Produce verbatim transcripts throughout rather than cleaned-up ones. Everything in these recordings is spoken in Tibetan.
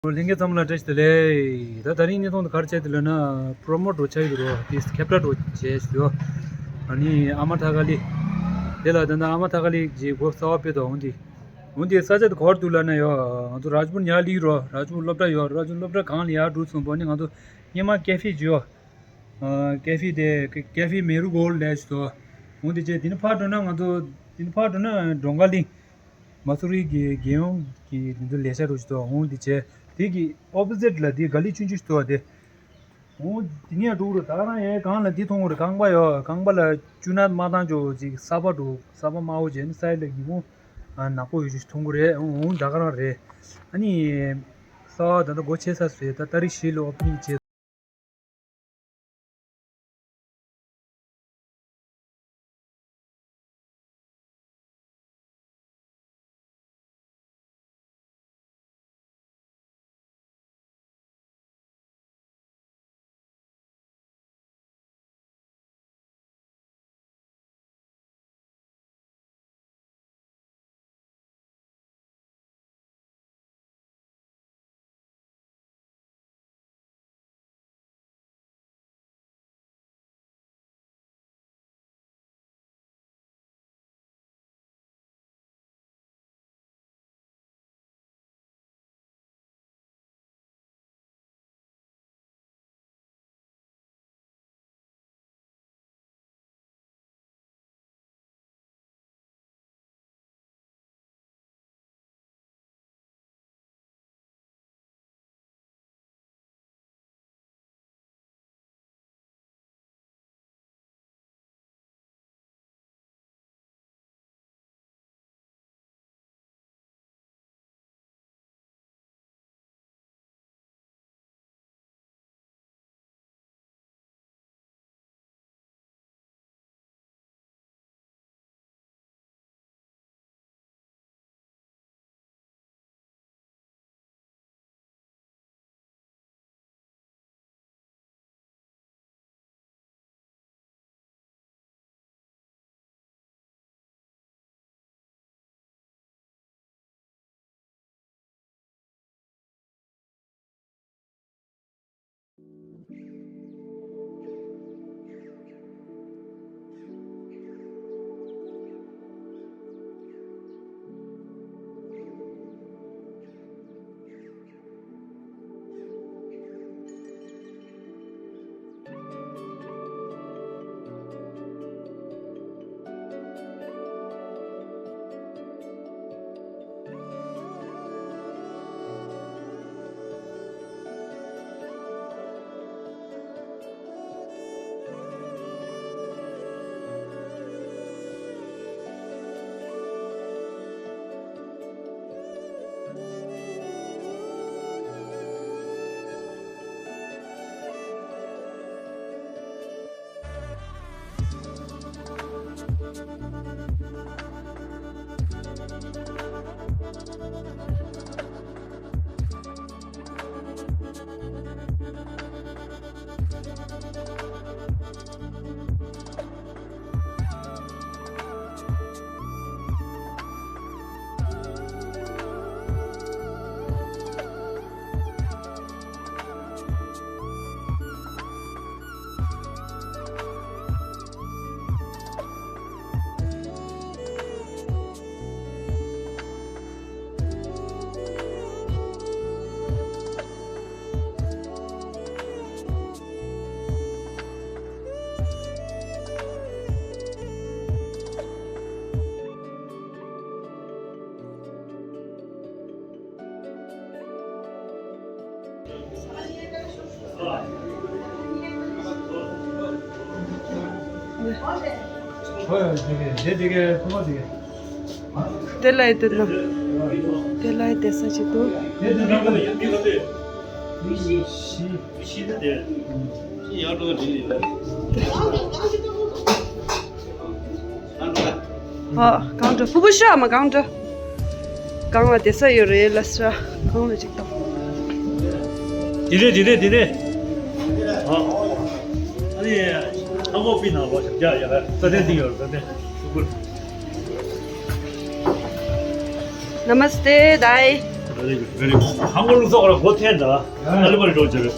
ལྷན་རྒྱས་ཚང་མ་ལ་བཀྲ་ཤིས་བདེ་ལེགས། ད་ད་རིང་བརྙན་ཐུང་དེ་ག་རེ་བྱས་འདུག་ལབ་ན། པྲོ་མོཊ་འདྲ་བོ་བྱས་ཡོད་རེད། དེ་ཁྱབ་བསྒྲགས་འདྲ་བོ་བྱས་ཡོད། ཨ་ནི་ཨ་མ་ཐ་ཀ་ལི། དེ་ལ་ད་ལྟ་ཨ་མ་ཐ་ཀ་ལི་ཅིག་སྒོ་གསར་པ་ཕྱེ་འདུག་འོ་འདི། འོ་འདི་ས་ཆ་དེ་ག་པར་འདུག་ལབ་ན་ཡོད། ང་ཚོ་རཱཇ་པུར་ཉག་གླིང་རེད། རཱཇ་པུར་སློབ་གྲྭ་ཡོད། རཱཇ་པུར་སློབ་གྲྭ་སྒང་ལ་ཡར་འགྲོ་སོང་པ་ནི་ང་ཚོ་སྔོན་མ་ཀེ་ཧྥེ་ཅིག་ཡོད། ཨ་ཀེ་ཧྥེ་དེ་ཀེ་ཧྥེ་མེ་རུ་གོལ་ལབ་ཅིག་འདུག་འོ་འདི་བྱས། དེ་ནས་ཕར་འགྲོ་ན་ང་ཚོ། དེ་ནས་ཕར་འགྲོ་ན་འབྲོང་དཀར་གླིང་། མ་སུ་རི་གི་རྒྱལ་ཡོངས་ཀྱི་དེ་ཚོ་ལས་འཆར་འདྲ་བོ་ཅིག་འདུག་འོ་འདི་བྱས། དེ་གི་ཨོ་པོ་སིཊ་ལ་དེ་ག་ལི་ཆུང་ཆུང་ཞིག་འདུག་པ་དེ། འོ་དེ་ནས་འགྲོ་གི་རེད། ད་རང་ཡའི་སྒང་ལ་འདི་མཐོང་གི་རེད། རྐང་པ་ཡོད། རྐང་པ་ལ་ཆུ་ནག་མ་བཏང་ཆོག་ཅིག་གསར་པ་འདྲ་བོ། གསར་པ་དམར་པོ་བྱས་ནས་སའིཌ་ལ་སྒེའུ་ཁུང་ནག་པོ་ཡོད་ཅིག་མཐོང་གི་རེད། འོ་འོ་ད་ག་རང་རེད། ཨ་ནི་གསར་པ་ད་ལྟ་སྒོ་ཕྱེ་ཚར་སོང་། ད་ཏ་རིག་བཞི་ལ་ཨོ་པེ་ནིང་བྱས། དེ་ལ་ཡི་དེ་ན། དེ་ལ་ཡི་དེ་ས་ཅིག་འདུག་ཨ། གང་འདྲ། ཕུ་བོ་ཤ་མ་གང་འདྲ། གང་ལ་བསྡད་ས་ཡོད་རེད་ལ་ས། གང་ལ་ཅིག་དང་། དེ་རེད། དེ་རེད། དེ་རེད། ཨ། ཨ་ནི། ཨ་ཁོ་པི་ན་ལོ་ཞབས་རྒྱག་ཡ་ལ་ས་དེ་འདི་ཡོད་རེད། ས་དེ་ཤུ་གུར། Namaste, Dai. Very good, very good. 한국 룩 속으로 못해, 나. 빨리빨리 좀 저래.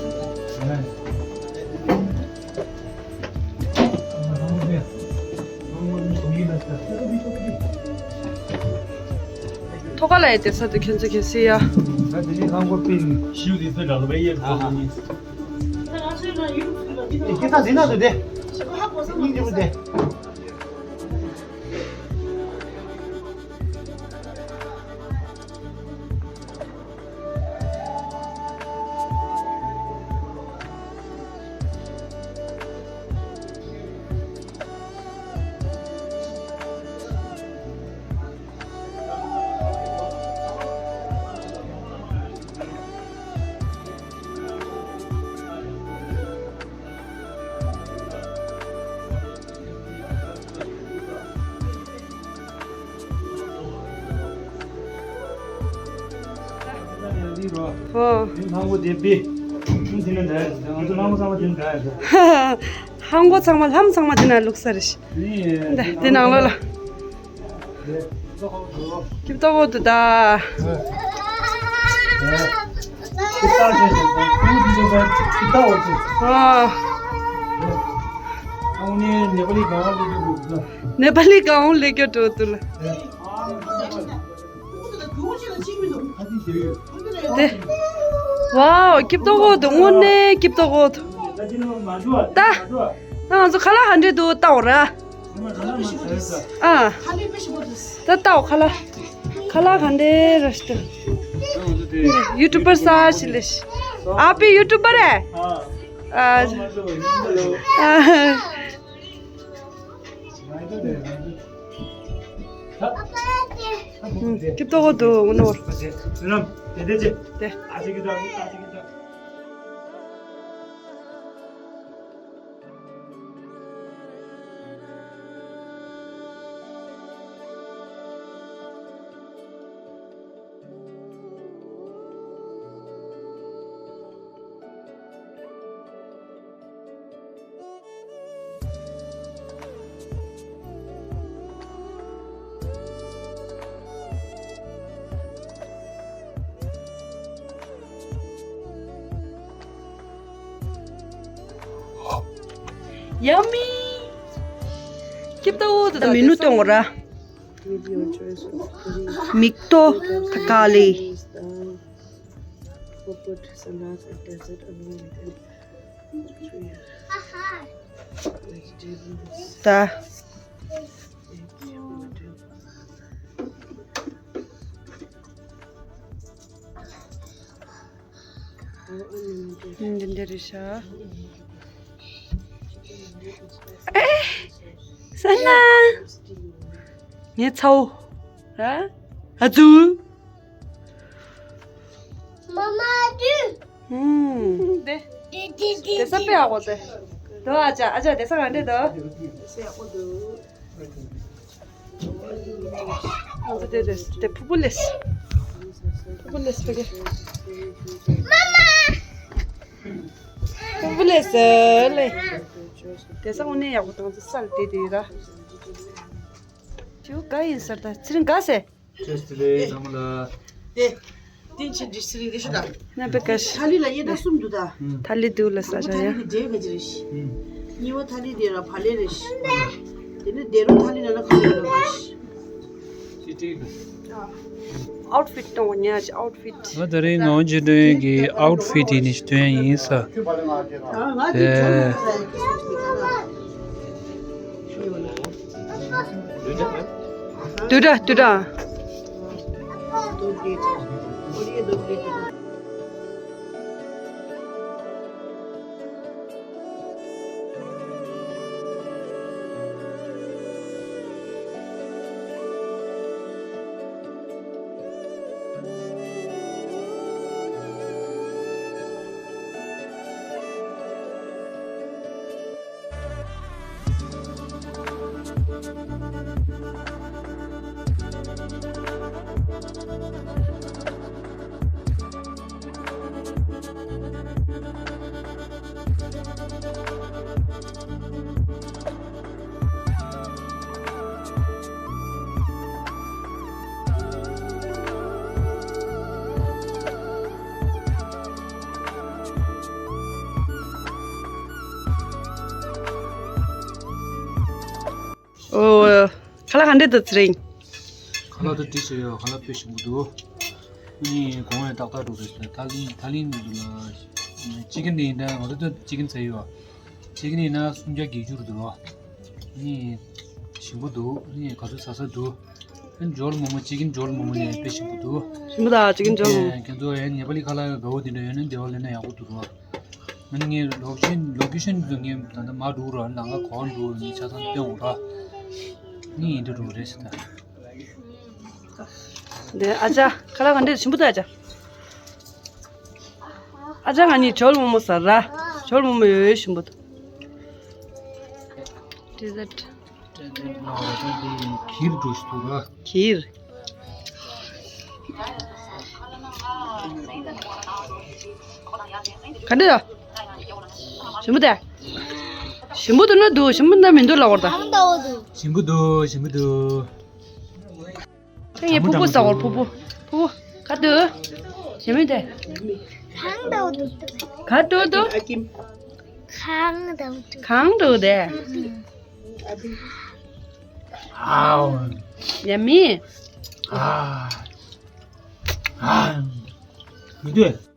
ཐོག་ཁ་ལ་ཡི་དེ་ས་དེ་ཁྱོད་ཚོ་གལ་སྲིད་ཡ། ཞིའུ་དེ་ཚོ་འདྲ་ལ་བས་ཡེ་ཁོ་ནི། ཁྱེད་ཚ་ཟིན་ན་དུ་དེ། སྙིང་རྗེ་པོ་དེ། ཧོ། ཧང་གོ་ཚང་མ་ལྷམ་ཚང་མ་དེ་ན་ལུག་ས་རེད། འདི་འདི་ནང་ལོགས་ལ། ཀིབ་ཏོ་གོ་དུ་ད། ཨ། ནེ་པ་ལི་གང་ལེ་ཀྱོ་འགྲོ་དུ་ལ། དེ། ཝའོ། ཀིབ་ཏོ་གོ་དུ་དངོས་གནས་ཀིབ་ཏོ་གོ་དུ། ད། ད་ང་ཚོ་ཁ་ལག་ག་འདྲས་འདུག་ལྟ་འོ་ར། ཨ། ད་ལྟ་འོ་ཁ་ལག་ཁ་ལག་ག་འདྲས་ར་ཤི་ཏུ། ཡུ་ཊུབ་པར་ས་ཞི་ལེ་ཤི། आप भी यूट्यूबर है? ཨ། ཨ། ཀིབ་ཏོ་གོ་དུ་ངོ་ནོར། དེ། Yummy! ཀིབ་ཏོ་གོ་དུ་མི་ནུ་ཏོང་ར། མིག་ཏོ་ཐ་ཀ་ལི། ད། འདི་འདྲ་རེད་ཤག་ཨེ། ས་ན། ངའི་ཚ་བོ། ཨ། ཨ་ཙུ། མ་མ་དུ། ཧུམ། དེ། དེ་དེ་དེ་དེ་ས་དཔེ་ཡག་པོ་དེ། དོ་ཨ་ཅག་ཨ་ཅག་དེ་ས་ག་འདྲ་དོ། དེ་ས་ཡག་པོ་འདུག་ཨ་ཙི་དེ་དེ་དེ་ཕུ་བུ་ལེས། ཕུ་བུ་ལེས་ཕ་གི། ཕུ་བུ་ལེས་ལེ། དེ་ས་དངོས་གནས་ཡག་པོ་དང་ཚོ་སལ་དེ་དེ་ར། ཁྱེད་ག་ཡིན་ཟེར་ད་ཚེ་རིང་ག་ཟེར། ཅེས་ལེ་ཚང་མ་ལ། དེ། དེ་ཕྱིན་དྲི་སི་རི་རི་ཤུ་ད། ན་པེ་ཀ་ཤི། ཐ་ལི་ལ་ཡེ་ད་གསུམ་འདུག་ད། ཐ་ལི་འདུག་ལ་ས་ཆ་ཡ། ཐ་ལི་གི་འབྲས་ག་ཅི་རེ་ཤི། གཉིས་པ་ཐ་ལི་དེ་ར་བ་ལེ་རེ་ཤི། དེ་ནི་དེ་རུ་ཐ་ལི་ལ་ལ་ཁ་ལེ་ར་བ་ཤི། ཅི་ཏི་གི། ཨའུ་ཊི་ཕིཊ་གཏོང་བ་ཉག་ཅིག་ཨའུ་ཊི་ཕིཊ། ང་ད་རིང་ནོར་འཇིག་སྒྲོན་གྱི་ཨའུ་ཊི་ཕིཊ་ཡིན་ནི་སྟོན་ཡིན་ས། དེ། དུ་དྲ་དུ་དྲ། ཨོ། ཁ་ལག་ག་འདྲ་འདུག་ཚེ་རིང་། ཁ་ལག་དེ་འདྲ་བྱས་ཡོད། ཁ་ལག་དཔེ་ཞིམ་པོ་འདུག་ཨ་ནི་གོང་ཡང་ཏག་ཏག་འགྲོ་རེད་ཟེར། ཐ་ལིང་ཐ་ལིང་འདུག་ལ། ཅི་ཀིན་དེ་ཡིན་ད། ང་ཚོ་ད་ཅི་ཀིན་ཟ་ཡོད། ཅི་ཀིན་ཡིན་ན་སུམ་བརྒྱ་བརྒྱད་ཅུ་རུ་འདུག་ཨ་ནི་ཞིམ་པོ་འདུག་ཨ་ནི་ག་ཚོད་ཟ་ས་འདུག་ཨ་ནི་ཇོལ་མོ་མོ། ཅི་ཀིན་ཇོལ་མོ་མོ་ཡང་དཔེ་ཞིམ་པོ་འདུག་ཞིམ་པོ་ད་ཅི་ཀིན་ཇོལ་མོ། ཁྱེད་ཚོ་ཡང་ནེ་པ་ལི་ཁ་ལག་དགའ་བོ་དེ་འདྲ་ཡོད་ན་འབྲེལ་བ་ལེན་ན་ཡག་པོ་འདུག་ར། ང་ནི་ངའི་ལོ་ཀེ་ཤན་ལོ་ཀེ་ཤན་དུ་ངས་ད་ལྟ་མ་འགྲོ་ར། ལམ་ཁ་ག་པར་འགྲོ་ཡོད་མེད་ཆ་ཚང་སྟོན་འོང་ར། ངས་ཡིན་འདྲ་འགྲོ་རེད་ཟེར་ད། འདི་ཨ་ཅག་ཁ་ལག་ག་འདྲ་ཞིམ་པོ་འདུག་ཨ་ཅག་ཨ་ཅག་ང་གཉིས་ཇོལ་མོ་མོ་ཟ་ར། ཇོལ་མོ་མོ་ཡོད་ཡོད་ཞིམ་པོ་འདུག་ཌི་ཟར་ཊི། ཌི་ཟར་ཊི་ལ་ར་ད་འདི་གིར་འགྲོ་ཞིག་འདུག་ར། གིར། ག་འདྲ་ཡོད། ཞིམ་པོ་དེ། ཞིམ་པོ་འདུག་ན་འདུག་ཞིམ་པོ་འདུག་ན་མི་འདུག་ལབ་དགོས་རེད་ད། གང་འདྲ་བོ་འདུག་ཞིམ་པོ་འདུག་ཞིམ་པོ་འདུག་ཁྱེད་ངའི་ཕུ་བོ་ཟ་བར་ཕུ་བོ། ཕུ་བོ། ག་འདུག་ཞིམ་པོ་དེ། གང་འདྲ་བོ་འདུག་ག་འདྲ་འདུག་གང་འདྲ་བོ་འདུག་གང་འདྲ་བོ་དེ། ཨའོ། ཡ་མི། ཨ། ཨ། མི་འདུག